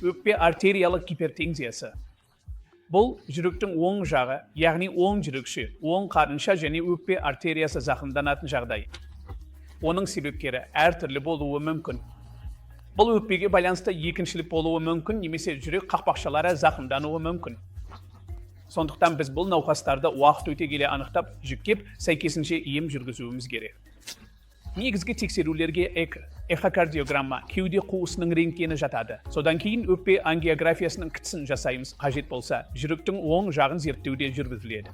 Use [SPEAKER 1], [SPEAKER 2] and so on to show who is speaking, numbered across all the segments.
[SPEAKER 1] өкпе артериялық гипертензиясы. Бұл жүректің оң жағы, яғни оң жүрекше, оң қарынша және өкпе артериясы зақымданатын жағдай. Оның себептері әртүрлі болуы мүмкін. Бұл өкпеге байланысты екіншілік болуы мүмкін немесе жүрек қақпақшалары зақымдануы мүмкін. Сондықтан біз бұл науқастарды уақыт өте келе анықтап, жіктеп, сәйкесінше ем жүргізуіміз керек. Негізгі тексерулерге эхокардиограмма, кеуде қуысының рентгені жатады. Содан кейін өкпе ангиографиясының КТ-сын жасаймыз, қажет болса, жүректің оң жағын зерттеуде жүргізіледі.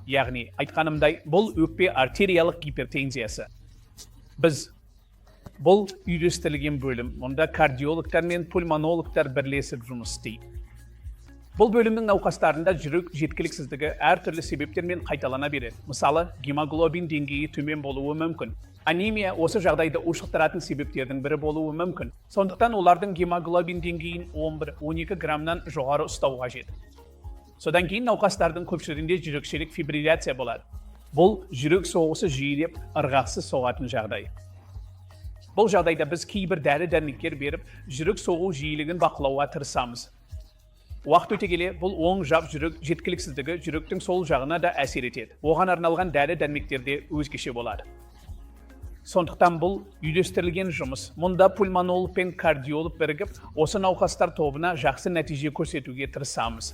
[SPEAKER 1] Яғни, айтқанымдай, бұл өкпе артериялық гипертензиясы. Біз бұл үйлестірілген бөлім, мұнда кардиологтар мен пульмонологтар бірлесіп жұмыс істейді. Бұл бөлімнің науқастарында жүрек жеткіліксіздігі әртүрлі себептермен қайталана береді. Мысалы, гемоглобин деңгейі төмен болуы мүмкін. Анемия осы жағдайды ушықтыратын себептердің бірі болуы мүмкін. Сондықтан олардың гемоглобин деңгейін 11-12 граммнан жоғары ұстау қажет. Содан кейін науқастардың көпшілігінде жүрекшелік фибрилляция болады. Бұл жүрек соғысы жиілеп, ырғақсыз соғатын жағдай. Бұл жағдайда біз кейбір дәрі-дәрмектер беріп, жүрек соғу жиілігін бақылауға тырысамыз. Уақыт өте келе бұл оң жақ жүрек жеткіліксіздігі жүректің сол жағына да әсер етеді. Оған арналған дәрі-дәрмектер де өзгеше болады. Сондықтан бұл үйлестірілген жұмыс. Мұнда пульмонолог пен кардиолог бірігіп, осы науқастар тобына жақсы нәтиже көрсетуге тырысамыз.